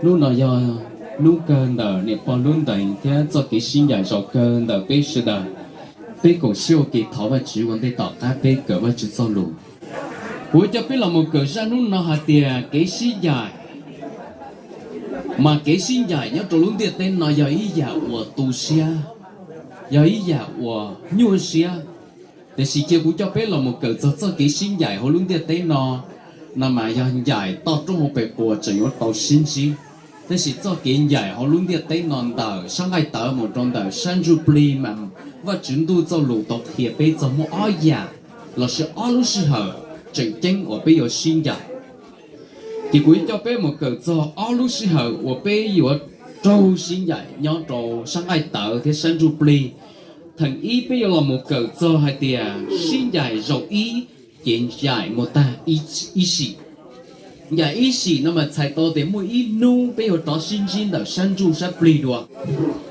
Hnub no yog hnub kawg ntawm niam pog lub ntees thiab txoj kev sib ncaim zaum kawg ntawm peb sawv daws. Peb koom siab ua ke thov Vajtswv ua ntej tom qab peb kawm Vajtswv txoj lus. Kuv coj peb los mus kawm zaj hnub no hais tias kev sib ncaim, mas kev sib ncaim nyob rau lub ntiaj teb no yog ib yam uas tu siab, yog ib yam uas nyuaj siab. Tiam sis cia kuv coj peb los mus kawm txog txoj kev sib ncaim hauv lub ntiaj teb no, no mas yog ncaim toj roob hauv pes quas tseem yuav tau sib ntsib. Tab sis txoj kev ncaim hauv lub ntiaj teb no ntawm sab nqaij tawv mus rau ntawm sab ntsuj plig mas Vajtswv ntuj txoj lus tau qhia peb txog muaj ob yam lossis ob lub sij hawm tseem ceeb uas peb yuav sib ncaim. Ces kuv yuav coj peb mus kawm txog ob lub sij hawm uas peb yuav raug sib ncaim nyob rau sab nqaij tawv thiab sab ntsuj plig. Theem ib peb yuav los mus kawm txog hais tias sib ncaim zaum ib ces ncaim mus tag ib sim. Ncaim ib sim no mas txhais tau tias muaj ib hnub peb yuav rov sib ntsib ntawm sab ntsuj sab plig dua.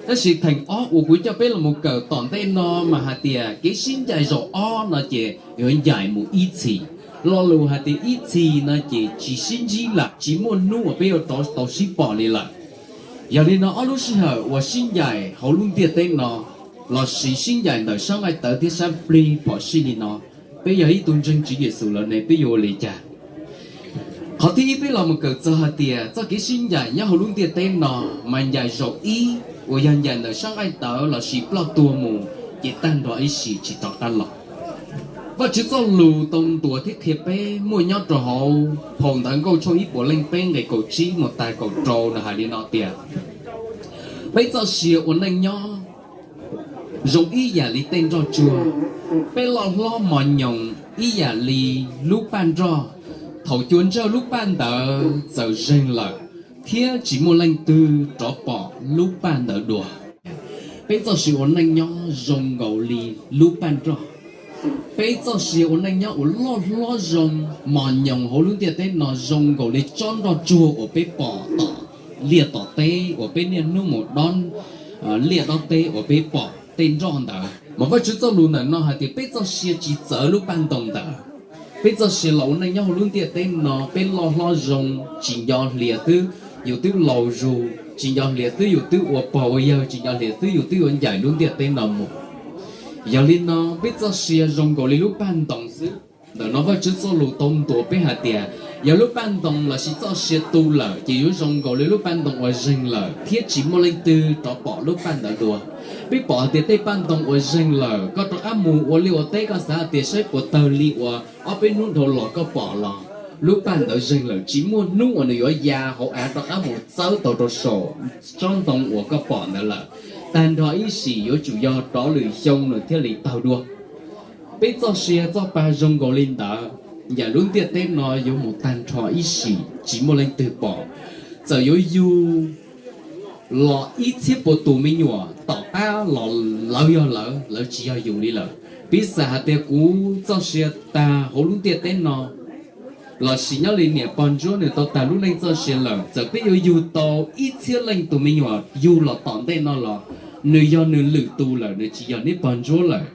Tab sis theem ob uas kuv coj peb los mus kawm tom ntej no mas hais tias kev sib ncaim zaum ob no ces yuav ncaim mus ib txhis. Lo lus hais tias ib txhis no ces tsis sib ntsib lawm, tsis muaj hnub uas peb yuav rov tau sib pom li lawm. Yog li no ob lub sij hawm uas sib ncaim hauv lub ntiaj teb no lossis sib ncaim ntawm sab nqaij tawv thiab sab plig phom sij li no, peb yog ib tug ntseeg Tswv Yexus lawm ne peb yuav ua li cas? Qhov thib ib peb los mus kawm txog hais tias txoj kev sib ncaim nyob hauv lub ntiaj teb no mas ncaim zaum ib uas yog ncaim ntawm sab nqaij tawv lossis ploj tuag mus ces tag nrho ib sim tsis rov qab los. Vajtswv txoj lus tau ntuas thiab qhia peb muaj nyob rau hauv phau Ntawv Nkauj tshooj ib puas leej peb nqe kaum tsib mus tas kaum rau no hais li no tias, peb txoj sia ua neej nyob zoo ib yam li tej nroj tsuag, peb loj hlob mos nyoos ib yam li lub paj nroj. Thaum cua ntsawj lub paj ntawd txawm zeeg lawm, thiab tsis muaj leej twg rov pom lub paj ntawd dua. Peb txoj sia ua neej nyob zoo nkaus li lub paj nroj. Peb txoj sia ua neej nyob uas loj hlob zoo mos nyoos hauv lub ntiaj teb no zoo nkaus li tsob nroj tsuag uas peb pom tom liaj tom teb uas peb niaj hnub mus dob liaj dob teb uas peb pom tej nroj ntawd. Mas Vajtswv txoj lus ntawm no hais tias peb txoj sia tsis txawv lub paj ntoo ntawd. Peb txoj sia los ua neej nyob hauv lub ntiaj teb no peb loj hlob zoo, tsis nco hlias twb yus twb laus zug, tsis nco hlias twb yus twb ua pog ua yawg, tsis nco hlias twb yus twb yuav ncaim lub ntiaj teb no mus. Yog li no peb txoj sia zoo nkaus li lub paj ntoo xwb. Ntawm no Vajtswv txoj lus tau ntuas peb hais tias yog lub paj ntoo lossis txoj sia tu lawm ces yuav zoo nkaus li lub paj ntoo uas zeeg lawm thiab tsis muaj leej twg rov pom lub paj ntawd dua. Peb pom hais tias tej paj ntoo uas zeeg lawm koj rov qab mus ua liaj ua teb koj xav hais tias saib puas tawg li uas ob peb hnub dhau los koj pom los lub paj ntawd zeeg lawm tsis muaj hnub uas nws yuav ya hauv av rov qab mus txawb tau rau saum tsob ntoo uas koj pom ntawd lawm. Tag nrho ib sim yuav tsum yog rov lwm xyoo nws thiaj li tawg dua. Peb txoj sia txoj pa zoo nkaus li ntawd, ncaim lub ntiaj teb no yuav mus tag nrho ib sim tsis muaj leej twg pom. Txawm yuav yug los ib txhiab puas tus me nyuam tom qab los lawv yog lawv, lawv tsis yog yus li lawm. Piv xam hais tias kuv txoj sia tag hauv lub ntiaj teb no lossis nyob li niam pog Ntsuab nws tau tag lub neej txoj sia lawm, txawm peb yuav yug tau ib txhiab leej tus me nyuam yug los tom ntej no los nws yog nws lwm tus lawm, nws tsis yog neb pog Ntsuab lawm.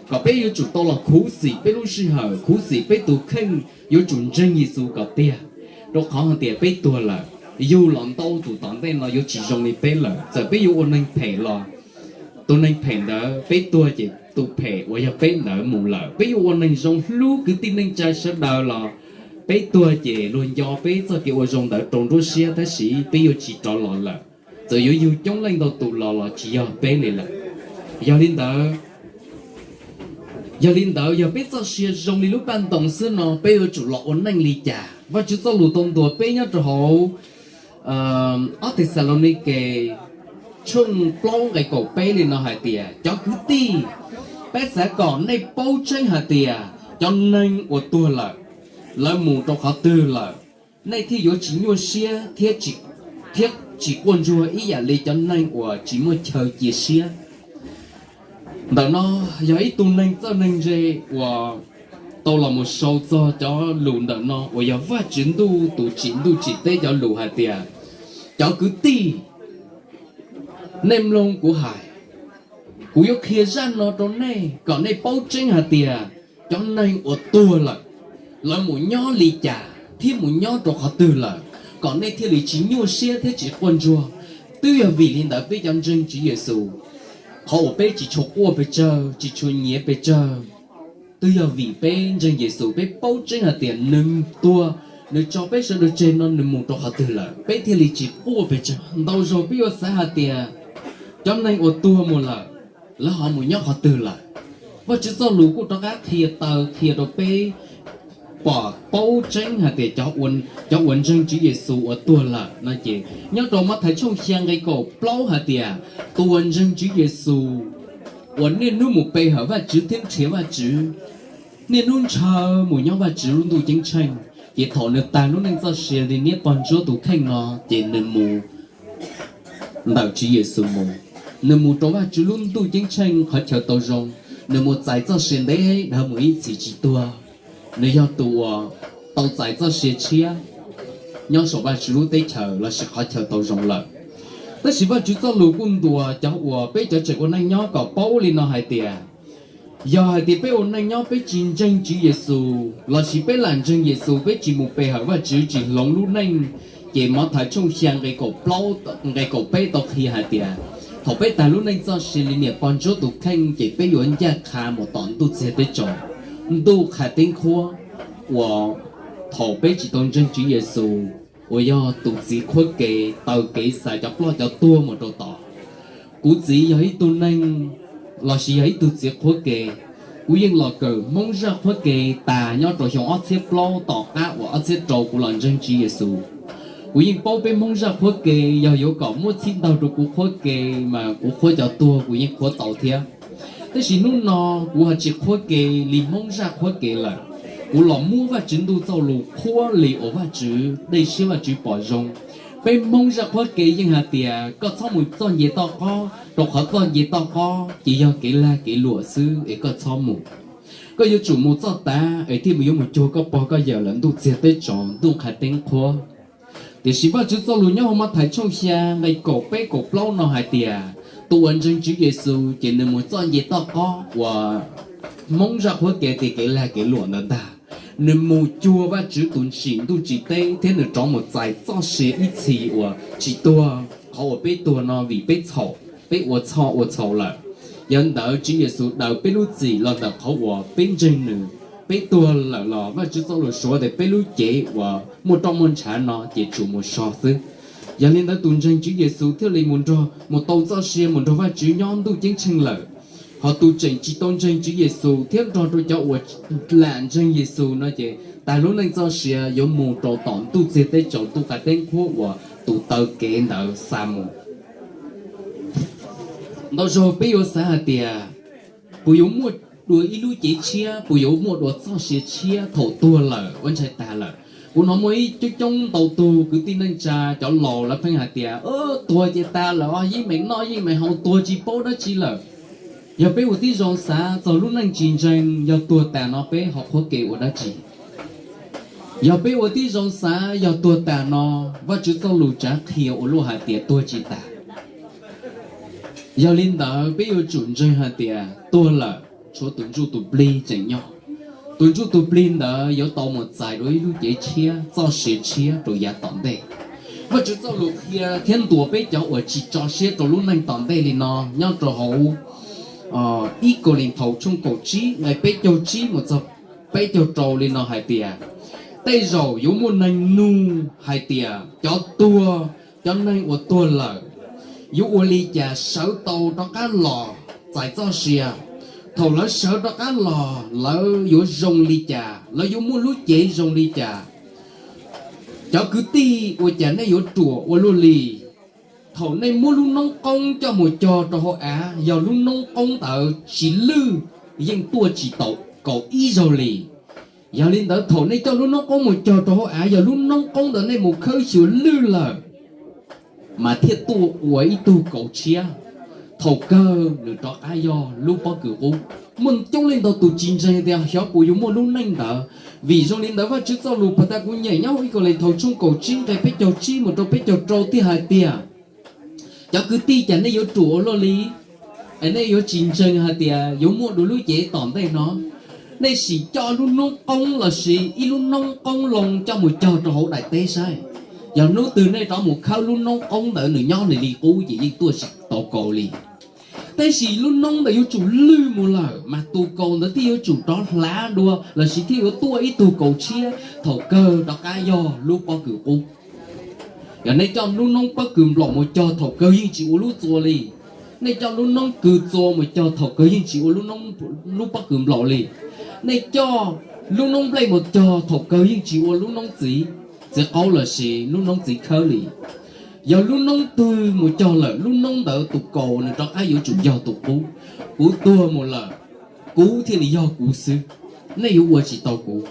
Kom peb yuav tsum tau los khuv xim peb lub sij hawm, khuv xim peb tus kheej, yuav tsum ntseeg Yexus kom tiag. Rau qhov hais tias peb tuag lawm, yug los ntau tus tom ntej no yuav tsis zoo li peb lawm. Txawm peb yuav ua neeg phem los tus neeg phem ntawd, peb tuag ces tus phem uas yog peb ntawd mus lawm. Peb yuav ua neeg zoo hlub kwv tij neej tsa sawv daws los peb tuag ces luag nco peb txoj kev ua zoo ntawd rau nruab siab, tab sis peb yuav tsis rov los lawm. Txawm yuav yug coob leej ntau tus los los tsis yog peb li lawm. Yog li ntawd, yog li ntawd yog peb txoj sia zoo li lub paj ntoo xwb no peb yuav tsum los ua neej li cas? Vajtswv txoj lus tau ntuas peb nyob rau hauv ob Thexalaunikes tshooj plaub nqe kaum peb li no hais tias, cov kwv tij, peb xav kom nej paub tseeb hais tias cov neeg uas tuag lawm, lawv mus rau qhov twg lawm, nej thiaj yuav tsis nyuaj siab thiab, thiab tsis quaj ntsuag ib yam li cov neeg uas tsis muaj chaw cia siab. Ntawm no yog ib tug neeg txawj neeg ntse uas tau los mus sau txog cov lus ntawm no uas yog Vajtswv ntuj tus tsim ntuj tsim teb cov lus hais tias, cov kwv tij, nej mloog kuv hais, kuv yuav qhia zaj no rau nej kom nej paub tseeb hais tias cov neeg uas tuag lawm, lawv mus nyob li cas thiab mus nyob rau qhov twg lawm. kom nej thiaj li tsis nyuaj siab thiab tsis quaj ntsuag. Twb yog vim li ntawd peb cov ntseeg Tswv Yexus, qhov uas peb tsis tshua quaj pes tsawg, tsis tshua nyiav pes tsawg, twb yog vim peb ntseeg Yexus, peb paub tseeb hais tias nws tuag, nws tso peb sawv daws tseg no nws mus rau qhov twg lawm, peb thiaj li tsis quaj pes tsawg. Ntau zaus peb yuav xav hais tias cov neeg uas tuag mus lawm, lawv ho mus nyob qhov twg lawm? Vajtswv txoj lus kuj rov qab qhia taw qhia rau peb pom paub tseeb hais tias cov uas ntseeg Tswv Yexus uas tuag lawm no ces nyob rau Mathais tshooj xya nqe kaum plaub hais tias tus uas ntseeg Tswv Yexus uas niaj hnub mus pe hawm Vajtswv thiab nrhiav Vajtswv, niaj hnub ntshaw mus nyob Vajtswv lub ntuj ceeb tsheej, ces thaum nws tag lub neej txoj sia li niam pog ntsuab tus kheej no ces nws mus ntawm Tswv Yexus mus. Nws mus rau Vajtswv lub ntuj ceeb tsheej qhov chaw tau zoo, nws mus txais txoj sia ntev dhawv mus ib txhis tsis tuag. Nws yog tus uas tau txais txoj sia tshiab nyob saum Vajtswv lub teb chaws lossis qhov chaw tau zoo lawm. Tab sis Vajtswv txoj lus kuj ntuas cov uas peb cov tseem ua neej nyob kom paub li no hais tias yog hais tias peb ua neej nyob peb tsis ntseeg Tswv Yexus lossis peb lam ntseeg Yexus peb tsis mus pe hawm Vajtswv tsis hloov lub neej, ces Mathais tshooj xya nqe kaum peb tau qhia hais tias thaum peb tag lub neej txoj sia li niam pog ntsuab tus kheej ces peb yuav ncaj qha mus tom ntuj txiag teb tsaus, ntuj qha teb qhuab uas thaum peb tsis tau ntseeg Tswv Yexus uas yog tus txiv qhuab ke taw kev xa cov ploj cov tuag mus rau tod. Kuv txiv yog ib tug neeg lossis yog ib tug txiv qhuab ke. Kuv yeej los kawm Hmoob zaj qhuab ke tas nyob rau xyoo ob txhiab plaub tom qab uas ob txhiab rau kuv los ntseeg Tswv Yexus. Kuv yeej paub peb Hmoob zaj qhuab ke yog yuav kom muab txhib ntaug rau kuv qhuab ke mas kuv qhuab cov tuag kuv yeej qhuab tau thiab. Tab sis hnub no kuv ho tsis qhuab ke li Hmoob zaj qhuab ke lawm. Kuv los muab Vajtswv ntuj txoj lus qhuab li uas Vajtswv dej siab Vajtswv pom zoo. Peb Hmoob zaj qhuab ke yeej hais tias koj txhob mus txoj nce toj qob, rau qhov txoj nce toj qob ces yog kev lag kev luam xwb es koj txhob mus. Koj yuav tsum mus txoj tav es thiaj mus yuav mus cuag koj pog koj yawm lawm ntuj txiag teb tsaus ntuj qha teb qhuab. Tiam sis Vajtswv txoj lus nyob hauv Mathais tshooj xya nqe kaum peb kaum plaub no hais tias tus uas ntseeg Tswv Yexus ces nws mus txoj nce toj qob uas Hmoob zaj qhuab ke tias kev lag kev luam ntawd ntag. Nws mus cuag Vajtswv tus tsim ntuj tsim teb thiab nws rov mus txais txoj sia ib txhis uas tsis tuag. Qhov uas peb tuag no vim peb txhaum, peb ua txhoj ua txhaum lawm. Yog li ntawd Tswv Yexus daws peb lub txim los ntawm qhov uas peb ntseeg nws. Peb tuag lawm los Vajtswv txoj lus suav tias peb lub cev uas muaj roj muaj ntshav no ces tsuas mus so xwb. Yog li ntawd tus ntseeg Tswv Yexus thiaj li mus nrog, mus tau txoj sia mus nrog Vajtswv nyob ntuj ceeb tsheej lawm. Ho tus tseem tsis tau ntseeg Tswv Yexus thiab nrog rau cov uas lam ntseeg Yexus no ces tag lub neej txoj sia yuav mus rau tom ntuj txiag teb tsaus ntuj qha teb qhuab uas tus taw kev ntawd xa mus. Ntau zaug peb yuav xav hais tias puas yuav muaj dua ib lub cev tshiab, puas yuav muaj dua txoj sia tshiab thaum tuag lawm ua ntshai tas lawm. Kuv hnov muaj ib coob coob ntau tug kwv tij neej tsa cov laus lawv pheej hais tias tuag ces tas lawm os, yeej meem noj yeej meem haus, tuag tsis paub dab tsi lawm. Yog peb ua tib zoo xav txog lub neej tsis ntseeg, yog tuag tas no peb ho qhuab ke ua dab tsi? Yog peb ua tib zoo xav yog tuag tas no Vajtswv txoj lus tsav qhia ua luaj hais tias tuag tsis tas. Yog li ntawd peb yuav tsum ntseeg hais tias tuag lawm tshuav tus ntsuj tus plig tseem nyob. Tus ntsuj tus plig ntawd yuav tau mus txais dua ib lub cev tshiab, txoj sia tshiab rau yav tom ntej. Vajtswv txoj lus qhia thiab ntuas peb cov uas tsis tso siab rau lub neej tom ntej li no nyob rau hauv ib Kauleethaus tshooj kaum tsib nqe peb caug tsib mus txog peb caug rau li no hais tias tej zaum yuav muaj neeg nug hais tias cov tuag, cov neeg uas tuag lawm yuav ua li cas sawv tau rov qab los txais txoj sia? Thaum lawv sawv rov qab los lawv yuav zoo li cas? Lawv yuav muaj lub cev zoo li cas? Cov kwv tij, ua cas nej yuav ruam ua luaj li? Thaum nej muab lub noob qoob coj mus cog rau hauv av, yog lub noob qoob ntawd tsis lwj yeej tuaj tsis tau kaum ib zaug li. Yog li ntawd thaum nej coj lub noob qoob mus cog rau hauv av, yog lub noob qoob ntawd nej mus khawb xyuas lwj lawm mas thiaj tuaj ua ib tug kaus tshiab, thaum kawg nws rov qab yog lub pob kws qub. Muaj coob leej ntau tus tsis ntseeg tias xyov puas yuav muaj lub neej ntawd. Vim zoo li ntawd Vajtswv txoj lus puag ta kuv nyeem nyob hauv ib Kauleethaus tshooj kaum tsib nqe peb caug tsib mus rau peb caug rau thiaj hais tias cov kwv tij, cas nej yuav ruam ua luaj li? Es nej yuav tsis ntseeg hais tias yuav muaj dua lub cev tom ntej no? Nej sim coj lub noob qoob lossis ib lub noob qoob loo coj mus cog rau hauv daim teb saib. Yog hnub twg nej rov mus khawb lub noob qoob ntawd nws nyob nws li qub ces yeej tuaj tsis tau kaus li. Tab sis lub noob ntawd yuav tsum lwj mus lawm mas tus kaus ntawd thiaj yuav tsum rov hlav dua lossis thiaj yuav tuaj ib tug kaus tshiab thaum kawg rov qab yog lub pob kws qub. Yog nej coj lub noob pob kws nplaum mus cog thaum kawg yeej tsis ua lub txua li. Nej coj lub noob kws txua mus cog thaum kawg yeej tsis ua lub pob kws nplaum li. Nej coj lub noob nplej mus cog thaum kawg yeej tsis ua lub noob txiv, txiv qaub lossis lub noob txiv khawb li. Yog lub noob twg mus cog lawm lub noob ntawd tus kaus nws rov qab yuav tsum yog tus qub. Kuv tuag mus lawm, kuv thiaj li yog kuv xwb. Nej yuav ua tsis tau kuv.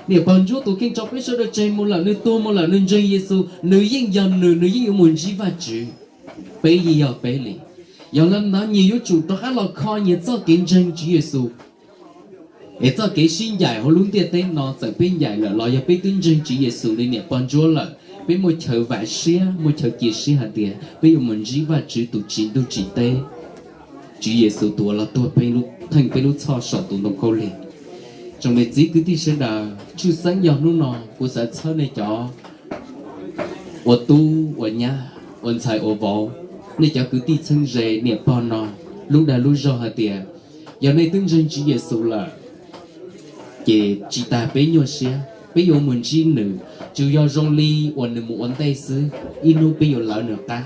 Niam Pog Ntsuab tus kheej tso peb sawv daws tseg mus lawm, nws tuag mus lawm, nws ntseeg Yexus, nws yeej yog nws, nws yeej yuav mus ntsib Vajtswv. Peb yeej yog peb li. Yog li ntawd nyias yuav tsum rov qab los kho nyias txoj kev ntseeg Tswv Yexus. Es txoj kev sib ncaim hauv lub ntiaj teb no txawm peb ncaim lawm los yog peb twb ntseeg Tswv Yexus li niam Pog Ntsuab lawm, peb muaj chaw vam siab, muaj chaw cia siab hais tias peb yuav mus ntsib Vajtswv tus tsim ntuj tsim teb, Tswv Yexus tus uas los tuag peb, theej peb lub txhoj saum tus ntoo khaub lig. Tsoom niam txiv kwv tij sawv daws, tshwj xeeb yog hnub no kuv xav txhawb nej cov ua tub ua nyab, ua ntxhais ua vauv, nej cov kwv tij txheeb ze niam pog no lub dag lub zog hais tias, yog nej twb ntseeg Tswv Yexus lawm, ces tsis tas peb nyuaj siab, peb yuav mus ntsib nws. Tsuas yog zoo li uas nws mus ua ntej xwb, ib hnub peb yuav lawv nws qab.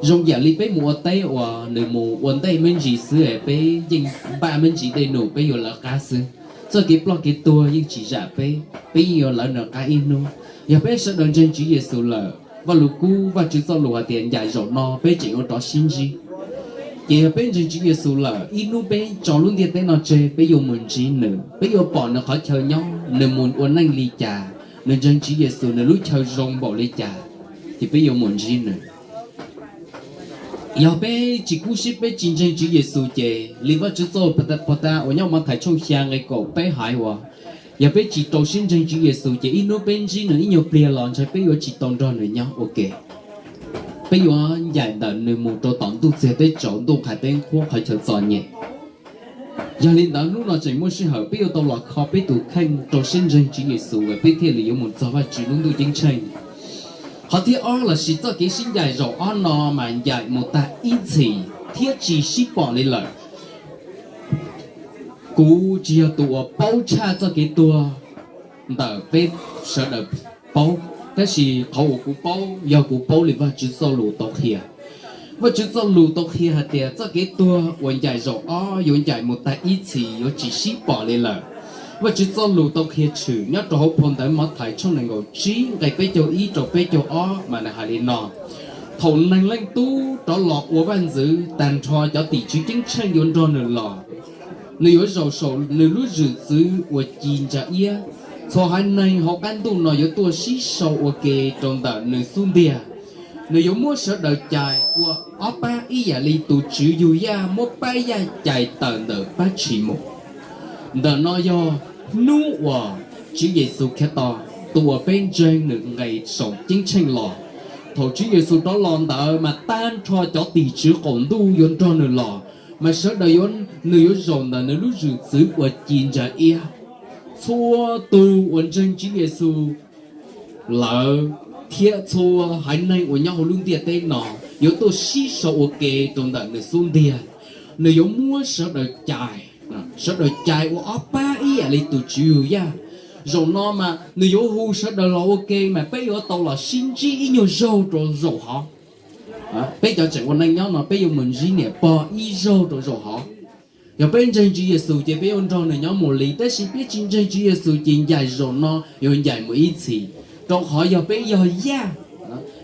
Zoo yam li peb mus ua teb uas nws mus ua ntej me ntsis xwb es peb yeej npaj me ntsis dej num peb yuav lawv qab xwb. Txoj kev ploj kev tuag yeej tsis zam peb, peb yeej yuav lawv nws qab ib hnub. Yog peb sawv daws ntseeg Tswv Yexus lawm, Vaj Lug Kub Vajtswv txoj lus hais tias ncaim zaum no peb tseem yuav rov sib ntsib. Ces yog peb ntseeg Tswv Yexus lawm, ib hnub peb tso lub ntiaj teb no tseg, peb yuav mus ntsib nws, peb yuav pom nws qhov chaw nyob, nws mus ua neej li cas, nws ntseeg Tswv Yexus nws lub chaw zoo npaum li cas, ces peb yuav mus ntsib nws. Yog peb tsis kub siab, peb tsis ntseeg Tswv Yexus ces li Vajtswv txoj lus pov tas uas nyob Mathais tshooj xya nqe kaum peb hais uas, yog peb tsis rau siab ntseeg Tswv Yexus ces ib hnub peb ntsib nws ib nyuag pliag los ntshai peb yuav tsis tau nrog nws nyob ua ke. Peb yuav ncaim ntawm nws mus rau tom ntuj txiag teb tsaus, ntuj qhais teb nqhuab, qhov chaw txom nyem. Yog li ntawd hnub no tseem muaj sij hawm peb yuav tau los kho peb tus kheej rau siab ntseeg Tswv Yexus lawm peb thiaj li yuav mus txog Vajtswv lub ntuj ceeb tsheej. Qhov thib ob lossis txoj kev sib ncaim zaum ob no mas ncaim mus tag ib txhis thiab tsis sib pom li lawm. Kuv tsis yog tus uas paub tshaj txoj kev tuag ntawm peb sawv daws paub, tab sis qhov uas kuv paub yog kuv paub li Vajtswv txoj lus tau qhia. Vajtswv txoj lus tau qhia hais tias txoj kev tuag uas ncaim zaum ob yuav ncaim mus tag ib txhis yuav tsis sib pom li lawm. Vajtswv txoj lus tau qhia tshwm nyob rau hauv phau ntawv Mathais tshooj nees nkaum tsib nqe peb caug ib rau peb caug ob mas nws hais li no: Thaum Neeg Leej Tub rov los ua vaj ntxwv, tag nrho cov tim tswv ceeb tsheej yuav nrog nws los. Nws yuav zaum saum nws lub zwm txwv uas ci ntsa iab. Txhua haiv neeg hauv qab ntuj no yuav tuaj sib sau ua ke rau ntawm nws xub ntiag. Nws yuav muab sawv daws cais ua ob pab ib yam li tus tswv yug yaj muab pab yaj cais tawm ntawm pab tshis mus. Ntawm no yog hnub uas Tswv Yexus Khetos tus uas peb ntseeg nws nqes saum ceeb tsheej los. Thaum Tswv Yexus rov los ntawd mas tag nrho cov tim tswv qaum ntuj yuav nrog nws los, mas sawv daws yuav, nws yuav zaum ntawm nws lub zwm txwv uas ci ntsa iab. Txhua tus uas ntseeg Tswv Yexus lawm thiab txhua haiv neeg uas nyob hauv lub ntiaj teb no yuav tuaj sib sau ua ke rau ntawm nws xub ntiag. Nws yuav muab sawv daws cais, sawv daws cais ua ob pab ib yam li tus tswv yug yaj. Zaum no mas nws yuav hu sawv daws los ua ke mas peb yuav tau los sib ntsib ib nyuag zaug rau zaum hov. Peb cov tseem ua neej nyob no peb yuav mus ntsib niam pog ib zaug rau zaum hov. Yog peb ntseeg Tswv Yexus ces peb yuav nrog nws nyob mus li, tab sis peb tsis ntseeg Tswv Yexus ces ncaim zaum no yuav ncaim mus ib txhis, rau qhov yog peb yog yaj.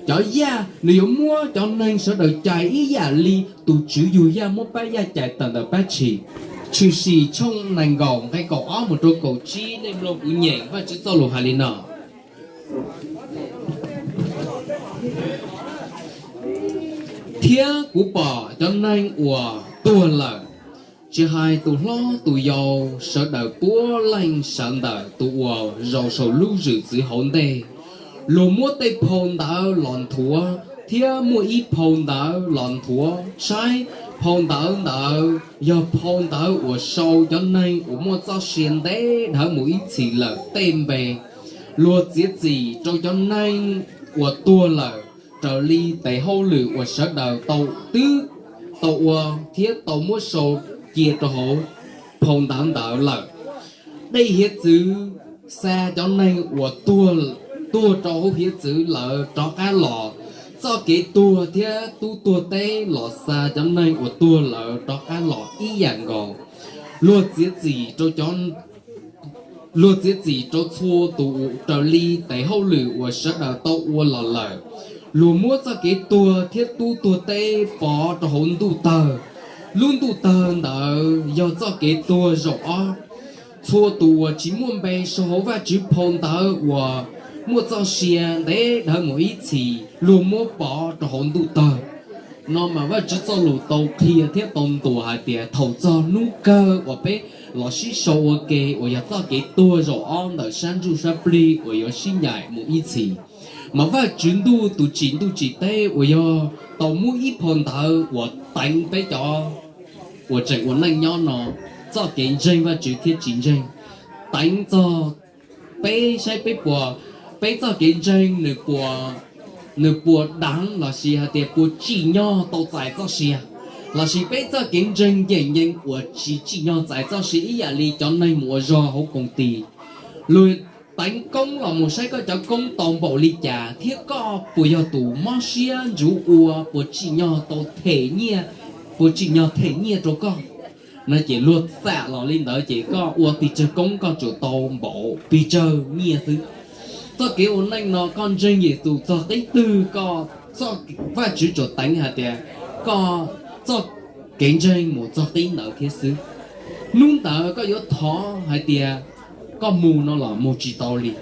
Cov yaj nws yuav muab cov neeg sawv daws cais ib yam li tus tswv yug yaj muab pab yaj cais tawm ntawm pab tshis. Tshwm Sim tshooj nees nkaum nqe kaum ob mus rau kaum tsib, nej mloog kuv nyeem Vajtswv txoj lus hais li no: Thiab kuv pom cov neeg uas tuag lawm, tsis hais tus hlob tus yau, sawv daws puav leej sawv ntawm tus uas zaum saum lub zwm txwv hauv ntej. Luag muab tej phau ntawv los nthuav, thiab muaj ib phau ntawv los nthuav. Saib, phau ntawv ntawd yog phau ntawv uas sau cov neeg uas muaj txoj sia ntev dhawv mus ib txhis lawm tej npe. Luag txiav txim rau cov neeg uas tuag lawm raws li tes hauj lwm uas sawv daws tau twb tau ua thiab tau muab sau cia rau hauv phau ntawv ntawd lawm. Dej hiav txwv xa cov neeg uas tuag rau hauv hiav txwv lawm rov qab los. Txoj kev tuag thiab tub tuag teb los xa cov neeg uas tuag lawm rov qab los ib yam nkaus. Luag txiav txim rau cov luag txiav txim rau txhua tus raws li tes hauj lwm uas sawv daws tau ua los lawm. Luag muab txoj kev tuag thiab tub tuag teb pov rau hauv ntuj tawg. Lub ntuj tawg ntawd yog txoj kev tuag zaum ob. Txhua tus uas tsis muaj npe sau hauv Vajtswv phau ntawv uas muaj txoj sia ntev dhawv mus ib txhis luag muab pov rau hauv ntuj tawg. No mas Vajtswv txoj lus tau qhia thiab tau ntuas hais tias thaum txog hnub kawg uas peb los sib sau ua ke uas yog txoj kev tuag zaum ob ntawm sab ntsuj sab plig uas yuav sib ncaim mus ib txhis, mas Vajtswv ntuj tus tsim ntuj tsim teb uas yog tau muab ib phau ntawv uas teev peb cov uas tseem ua neej nyob no txoj kev ntseeg Vajtswv thiab tsis ntseeg, teev txog peb saib peb puas, peb txoj kev ntseeg nws puas, nws puas dav lossis hais tias puas tsim nyog tau txais txoj sia, lossis peb txoj kev ntseeg yeem yees uas tsis tsim nyog txais txoj sia ib yam li cov neeg mus ua zog hauv koom tis. Luag teev koob los mus saib koj cov koob tau npaum li cas thiab koj puas yog tus mob siab ntsuv ua puas tsim nyog tau them nyiaj, puas tsim nyog them nyiaj rau koj. No ces luag xam los li ntawd ces koj ua tim tsawg koob koj tsuas tau npaum pes tsawg nyiaj xwb. Txoj kev ua neej no koj ntseeg Yexus txog qib twg koj, Vajtswv tsuas teev hais tias koj txoj kev ntseeg mus txog qib ntawd thiab xwb. Hnub ntawd koj yuav thov hais tias koj mus no los mus tsis tau li.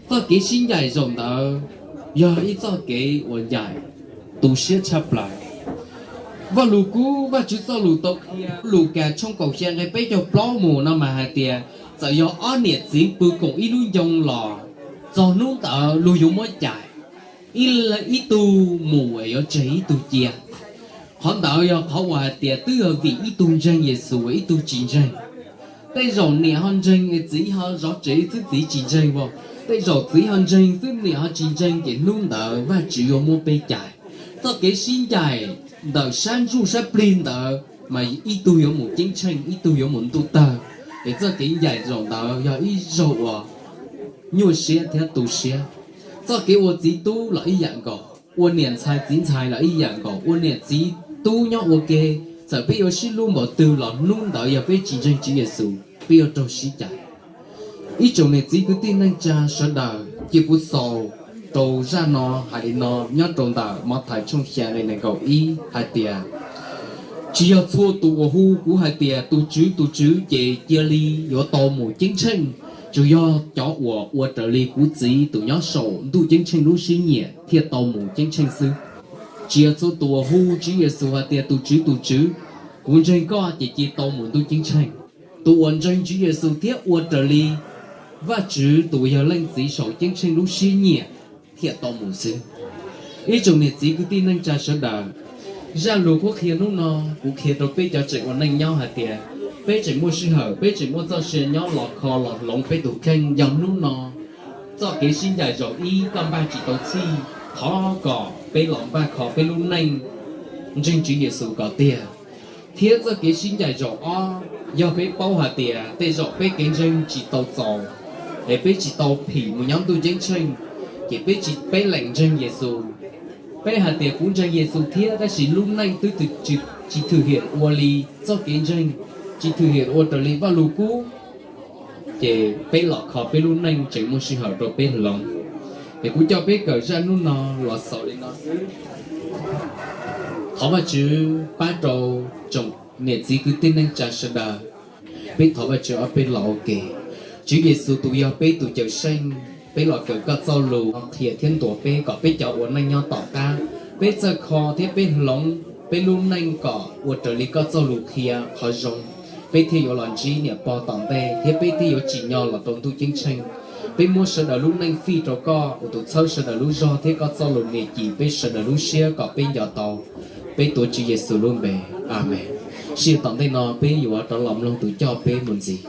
Txoj kev sib ncaim zaum ntawd yog ib txoj kev uas ncaim tu siab tshaj plaws. Vaj Lug Kub Vajtswv txoj lus tau qhia Lukas tshooj kaum xya nqe peb caug plaub mus no mas hais tias txawm yog ob niam txiv pw koom ib lub ncoo los txog hnub ntawd luag yuav muab cais, ib tug mus es yuav tseg ib tug cia. Qhov ntawd yog qhov uas hais tias twb yog vim ib tug ntseeg Yexus ib tug tsis ntseeg. Tej zaum niam ho ntseeg es txiv ho zov tsev xwb txiv tsis ntseeg as. Tej zaum txiv ho ntseeg xwb niam ho tsis ntseeg ces hnub ntawd Vajtswv yuav muab peb cais. Txoj kev sib ncaim ntawm sab ntsuj sab plig ntawd mas ib tug yuav mus ceeb tsheej ib tug yuav mus ntuj tawg. Es txoj kev ncaim zaum ntawd yog ib zaug uas nyuaj siab thiab tu siab. Txoj kev ua txiv tub los ib yam nkaus, ua niam ntxhais txiv ntxhais los ib yam nkaus, ua niam txiv tub nyob ua ke, txawm peb yuav sib hlub npaum twg los hnub ntawd yog peb tsis ntseeg Tswv Yexus peb yuav raug sib cais. Ib tsoom niam txiv kwv tij neej tsa sawv daws, cia kuv xaus rau zaj no hais li no nyob rau ntawm Mathais tshooj xya nqe nees nkaum ib hais tias, tsis yog txhua tus uas hu kuv hais tias tus Tswv tus Tswv ces cia li yuav tau mus ceeb tsheej, tsuas yog cov uas ua raws li kuv Txiv tus nyob saum ntuj ceeb tsheej lub siab nyiam thiaj tau mus ceeb tsheej xwb. Tsis yog txhua tus uas hu Tswv Yexus hais tias tus Tswv tus Tswv, kuv ntseeg koj ces cia tau mus ntuj ceeb tsheej. Tus uas ntseeg Tswv Yexus thiab ua raws li Vajtswv tus uas yog Leej Txiv saum ceeb tsheej lub siab nyiam thiaj tau mus xwb. Ib tsoom niam txiv kwv tij neej tsa sawv daws, zaj lus qhuab qhia hnub no kuv qhia rau peb cov tseem ua neej nyob hais tias peb tseem muaj sij hawm, peb tseem muaj txoj sia nyob los kho los hloov peb tus kheej yog hnub no. Txoj kev sib ncaim zaum ib koj npaj tsis tau txhij, thov kom peb los npaj kho peb lub neej ntseeg Tswv Yexus kom tiag. Thiab txoj kev sib ncaim zaum ob, yog peb paub hais tias tej zaum peb kev ntseeg tsis tau txaus, es peb tsis tau phim mus nyob ntuj ceeb tsheej, ces peb tsis, peb lees ntseeg Yexus. Peb hais tias kuv ntseeg Yexus thiab tab sis lub neej twb tsis thwm hiam ua li txoj kev ntseeg, tsis thwm hiam ua raws li Vaj Lug Kub, ces peb los kho peb lub neej tseem muaj sij hawm rau peb hloov. Es kuv coj peb kawm zaj hnub no los xaus li no xwb. Thov Vajtswv pab rau tsoom niam txiv kwv tij neej tsa sawv daws. Peb thov Vajtswv ob peb los ua ke. Tswv Yexus tus yog peb tus Cawmseej, peb los kawm koj txoj lus qhia thiab ntuas peb kom peb cov ua neej nyob tom qab, peb txawj kho thiab peb hloov peb lub neej kom ua raws li koj txoj lus qhia qhov zoo, peb thiaj yuav los ntsib niam pog tom ntej thiab peb thiaj yuav tsim nyog los rau ntuj ceeb tsheej. Peb muab sawv daws lub neej fij rau koj uas tus txhawb sawv daws lub zog thiab koj txoj lus nias cim peb sawv daws lub siab kom peb nco tau. Peb tuav Tswv Yexus lub npe, Amees. Sij hawm tom ntej no peb yuav rov los mloog tus coj peb mus ntxiv.